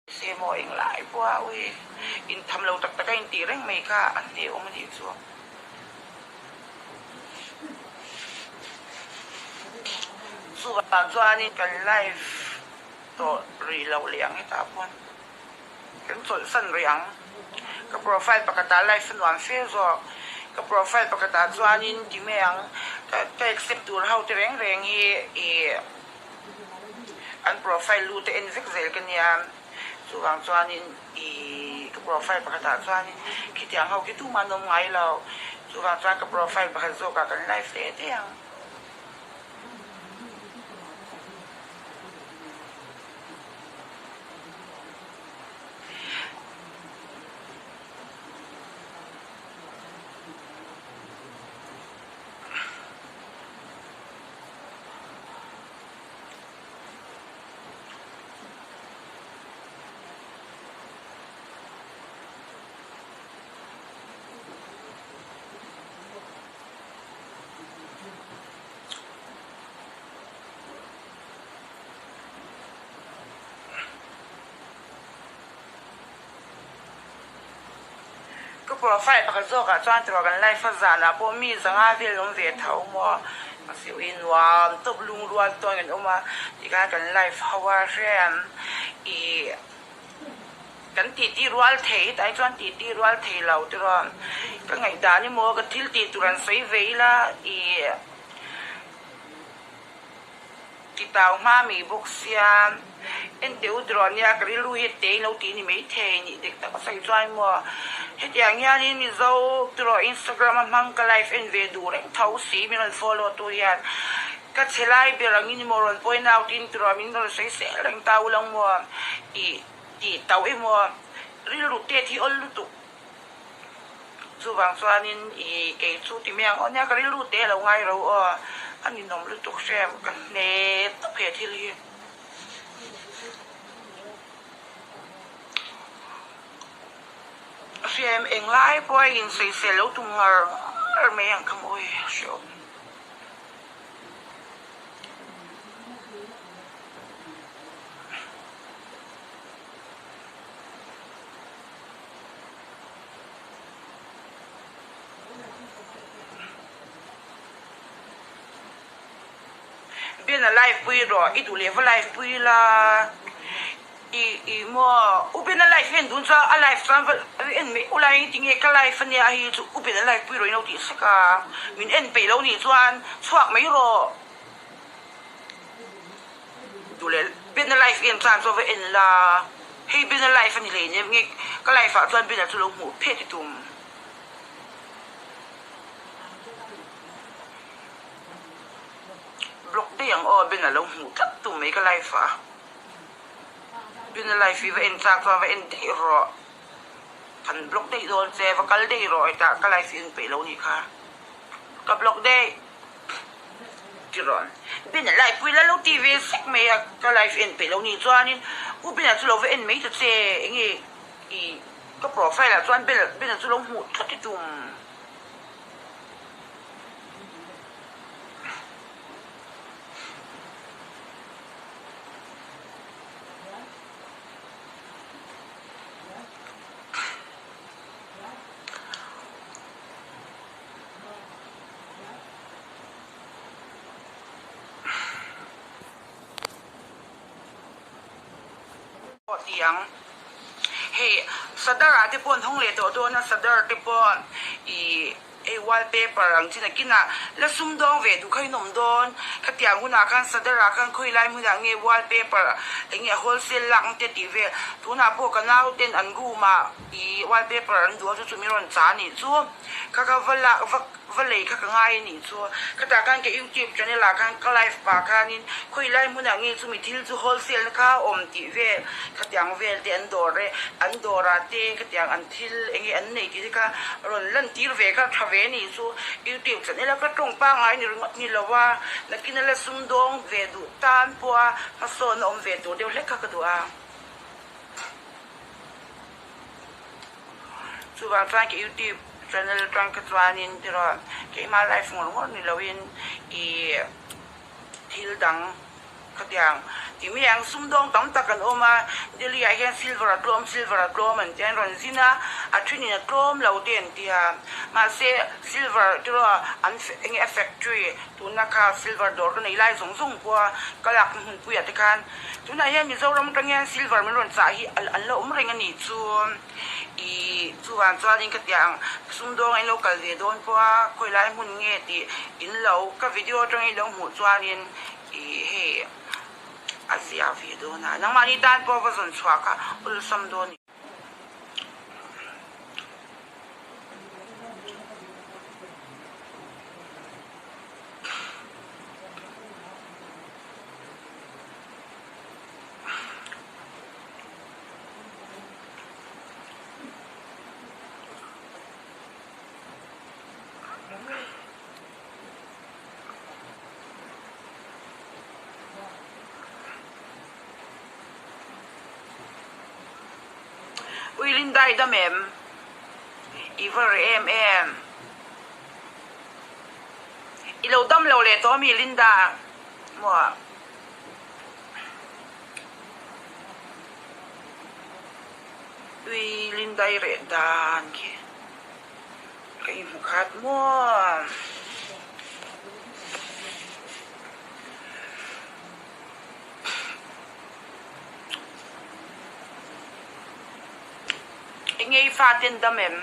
Se maw englai pawh a ui intham lo tak tak a intih reng mai kha a hnehawm a nih chu. Chuvang chuanin kan live tawh rih loh leh ang hetah pawn kan chawlhsan rih ang. Ka profile pakhatah live a nuam fe zawk. Ka profile pakhatah chuanin ti mai ang ka accept tur ho te reng reng hi ih. An profile lu te en vek zel ka nia, chuvang chuanin ih ka profile pakhatah chuanin khitiang ho khi tumah an awm ngai lo, chuvang chuan ka profile pakhat zawkah kan live leh daih ang. Ka profile pakhat zawkah chuan tiraw kan life a zanah pawh mi zanga vel awm ve tho maw mahse ui nuam tawp lungrual tawn kan awm a tikhan kan life ho a hrem ih kan titi rual thei hetah hi chuan titi rual thei lo tiraw ka ngaihdan emaw ka thil tih tur an sawi ve ila ih. Ti tau hma mai bawk sia, enteh u tiraw nia ka rilru hi tei lo tih ni maithei nih dik tak a sawi chuan maw hetiang hianin Mizo tiraw Instagram a hmang ka live en ve duh reng tho si min rawn follow tu hian ka chhe lai ber angin emaw rawn point out in tiraw min rawn sawi sel reng ta u lang maw ih tih tauh emaw rilru tet hi awl lutuk. Chuvang chuanin i kei chu ti mai ang aw nia ka rilru te a lo ngai ro aw a ninawm lutuk hrem ka hne tawp he thil hi. Hrem englai pawh a insawisel lo tum ngar ngar mai ang kha mawi hreawm. Bena live pui rawh i duh leh va live pui la i i maw u Bena live en dun chuan a live chuan va en mai ula eng tinge ka live ania hei chu u Bena live pui rawh in lo tih sek a min en peih lo nih chuan chhuak mai rawh duh leh Bena live en chuan chuan va en la. Hei Bena life a ni hlei nem nge ka life ah chuan Bena chu lo hmuh phet i tum. Block daih ang aw Bena lo hmuh tlat tum mai ka life ah. Bena life hi va en chak chuan va en daih rawh. Kan block daih dawn che va kal daih rawh hetah ka life hi en peih lo nih kha. Ka block daih. Tirawn Bena life pui la lo ti ve sek mai a, ka life en peih lo ni chuanin U Bena chu lo va en mai ta che enge i ka profile ah chuan Bena Bena chu lo hmuh thawt i tum. Pawh ti ang. Hei Sadar ah te pawh an hawng leh tawh dawn a, Sadar te pawh ih hei wallpaper ang chin a kinah la sumdawng ve duh kha in awm dawn. Khatiang hunah khan Sadar ah khan khawi lai hmunah nge wallpaper eng nge wholesale lak ang te tih vel. Tunah pawh ka nauten an room ah ih wallpaper an duh a chu chu min rawn chah a nih chu. Kha ka va lak va va lei kha ka ngai a nih chu. Khatah khan ka youtube channel ah khan ka live pah khanin khawi lai hmunah nge chumi thil chu wholesale na kha a awm tih vel khatiang vel te an dawr e an dawrah te khatiang an thil eng nge an nei tih te kha rawn lan tir ve kha tha ve a nih chu. Youtube channel a ka tawng pangngai ni ringawt ni lo a, nakin a la sumdawng ve duh tan pawh a hmasawn a awm ve tur deuh hlek kha ka duh a. Chuvang chuan ka youtube channel atang kha chuanin tiraw keimah live ngawr ngawr ni loin ih thil dang khatiang Ti mai ang, sumdawng tam tak an awm a, Delhi ah hian silver a tlawm, silver a tlawm an tia, an rawn zin a, a thenin a tlawm lo te an tia. Mahse, silver tiraw an enge a factory tuna kha silver dawr ka nei lai zawng zawng pawh a ka lak na hmunpui ah te khan tunah hian Mizoram atang hian silver min rawn chah hi an la awm reng a nih chu. Ih, chuvang chuanin ka tia ang, sumdawng in lo kal ve dawn pawh a, khawi lai hmun nge tih in lo ka video atangin lo hmuh chuanin ih hei a zia ve dawn a, nangmahni tan pawh va zawn chhuah kha awlsam dawn. Ui Lindai dam em? I va reh em em? I lo dam lo leh tawh ami Linda? Maw? Ui Lindai reh dan khi ka inhmu khat maw? Enge i fate an dam em?